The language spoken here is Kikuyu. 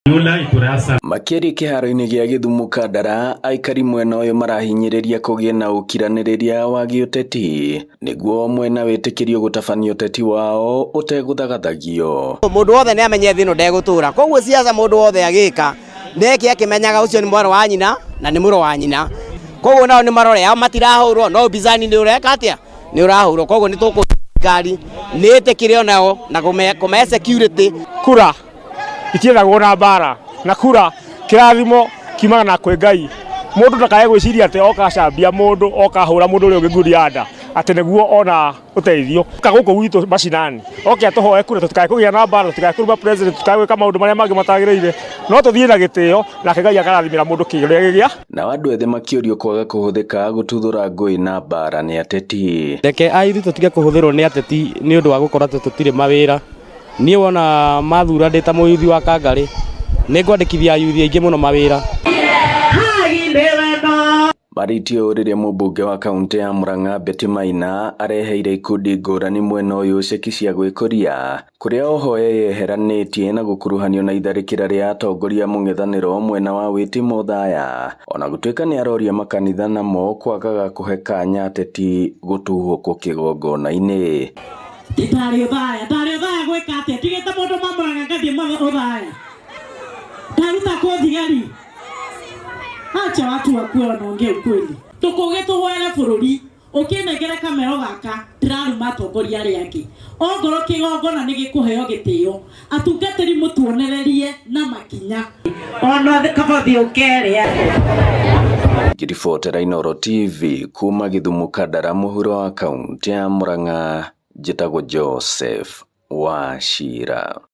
Makĩaria kĩharo-inĩ gĩa Gĩthumo Kandara, aikari mwena ũyũ marahinyĩrĩria kũgĩe na ũkiranĩrĩria wa gĩũteti nĩguo mwena wĩtĩkĩrio gũtabania ũteti wao ũtegũthagathagio. Mũndũ wothe nĩ amenye thĩ ĩno ndegũtũra, koguo siasa mũndũ wothe agĩka neke akĩmenyaga ũcio nĩ mwarĩ wa nyina na nĩ mũrũ wa nyina, koguo nao nĩ marore ao matirahũrwo, no upinzani nĩ ũreka atĩa, nĩ ũrahũrwo, koguo nĩ tũkũ thirikari nĩ ĩtĩkĩre onao na kũmahe security. Kura itiethagwo na mbara, na kura kĩrathimo kiumaga na kwĩ Ngai. Mũndũ ndakae gwĩciria atĩ oka acambia mũndũ, oka ahũra mũndũ ũrĩa ũngĩ ngundi ya nda atĩ nĩguo ona ũteithio. Oka gũkũ gwitũ macinani, oke atũhoe kura, tũtikae kũgĩa na mbara, tũtikae kũruma president, tũtikae gwĩka maũndũ marĩa mangĩ matagĩrĩire, no tũthiĩ na gĩtĩo, nake Ngai akarathimĩra mũndũ kĩrĩa gĩgĩa. Nao andũ ethĩ makĩũrio kwaga kũhũthĩka gũtuthũra ngũĩ na mbara nĩ ateti. Reke aithu tũtige kũhũthĩrwo nĩ ateti nĩ ũndũ wa gũkorwo atĩ tũtirĩ mawĩra. Niĩ wona mathura ndĩ ta mũyuthi wa Kangarĩ, nĩ ngwandĩkithia ayuthi aingĩ mũno mawĩra. Marĩtie ũũ rĩrĩa mũmbunge wa kaũntĩ ya Murang'a Betty Maina areheire ikundi ngũrani mwena ũyũ ceki cia gwĩkũria kũrĩa oho eyeheranĩtie na gũkuruhanio na itharĩkĩra rĩa atongoria mũng'ethanĩro mwena wa Wĩtimo Othaya, ona gũtuĩka nĩ aroria makanitha namo kwagaga kũhe kanya ateti gũtuhũkwo kĩgongona-inĩ. Ndarĩ Othaya, ndarĩ Othaya gwĩka atĩa? Ndigĩte mũndũ mamũraga ngathiĩ Othaya, ndaruta kũ thigari? Acha watu wakuwe wanaongea ukweli. Tũkũgĩ tũhoere bũrũri. Ũkĩnengera kamero gaka, ndĩraruma atongoria arĩa angĩ. Ongorwo kĩgongona nĩ gĩkũheo gĩtĩo, atungatĩri mũtuonererie na makinya. Ona kaba thiĩ ũkerĩa. Ngĩribotera Inooro TV kuma Gĩthumo Kandara mũhuro wa kaũntĩ ya Murang'a, njĩtagwo Joseph Wachira.